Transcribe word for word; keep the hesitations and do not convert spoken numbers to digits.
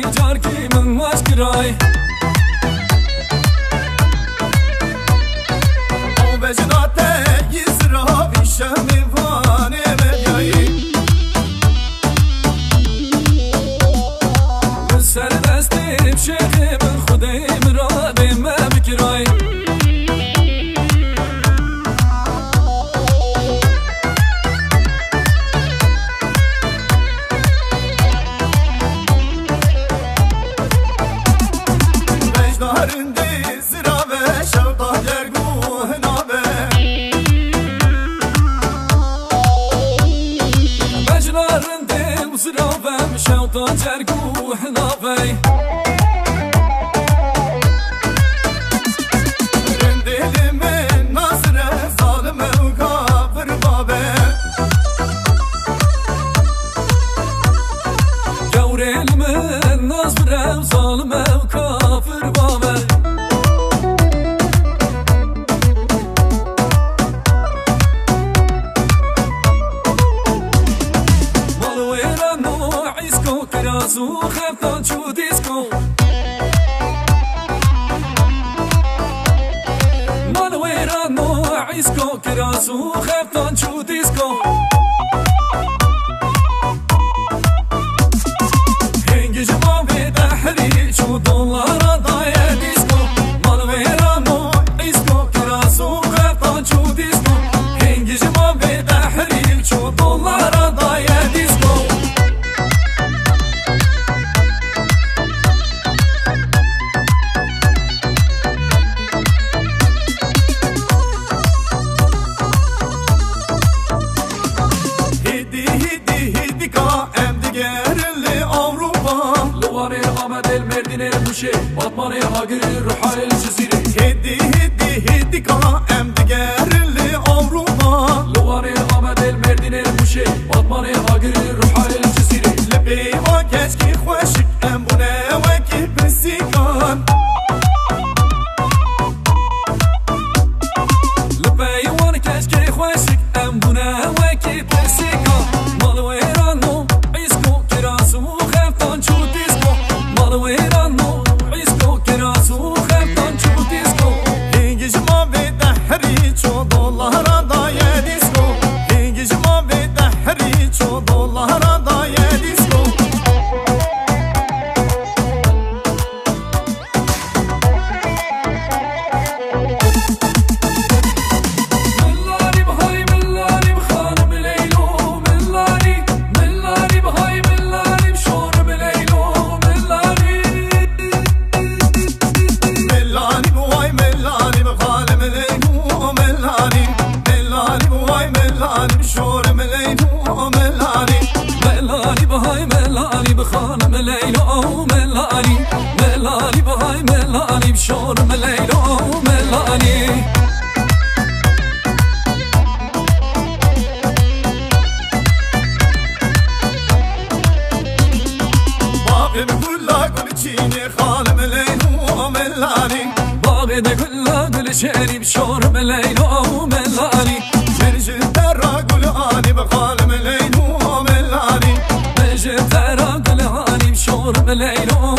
Carkî min maç kiray. O bejna te yî ziravî şemê vanê me diyayî. Li ser destê şêxê min Xwedê min radê me bikiray. Bejna rindê zirave şewta cerg û hinave. Bejna rindê û zirave şewta cerg û hinave. Rindê li min nazire zalim ew kafir babe. Gewrê li min nazire ew zalim ew kafir babe. Mal wêran û îsko, kiraz û xeftan çû dîsko. Mal wêran û îsko, kiraz û xeftan çû dîsko. Hingî ji mavê dehrî çû dolara daye dîsko. Mal wêran û îsko, kiraz û xeftan çû dîsko. Hingî ji mavê dehrî çû dolara daye dîsko. Hêdî, hêdî, hêdîka em digerin li Ewropa. Li Wanê, Amedê, li Mêrdînê, li Mûşê, Batmanê, Agirî, Ruhayê, li Cizîrê. Hêdî, hêdî, hêdîka em digerin li Ewropa. Li Wanê, Amedê, li Mêrdînê, li Mûşê, Batmanê, Agirî, Ruhayê, li Cizîrê. Li pêva keçkê xweşik em bûne wekî pisîkan. Li pey wan keçkê xweşik em bûne wekî pisîka. Mal wêran û îsko, kiraz û xeftan çû dîsko. Mal wêran û îsko, kiraz û xeftan çû dîsko. Hingî ji mavê dehrî çû dolara daye dîsko. Hingî ji mavê dehrî çû dolara daye dîsko. Millanî bi hay millanî bi xanim Leylo, millanî, millanî bi hay millanî bi şorim Leylo, millanî. Millanî bi way millanî bi xanim Leylo, millanî, millanî bi way millanî bi şorim Leylo, millanî. Melanî bi hay melanî bi xanim Leylo, melanî. Melanî bi hay melanî bi şorim Leylo, melanî. Baxê bi gula gul çînê xanim Leylo, melanî. Baxê de gula gul şerî bi şorim Leylo, melanî. Min ji te ra gul anî bi xalim Leylo, melanî. Min ji te ra gul anî bi şorim Leylo,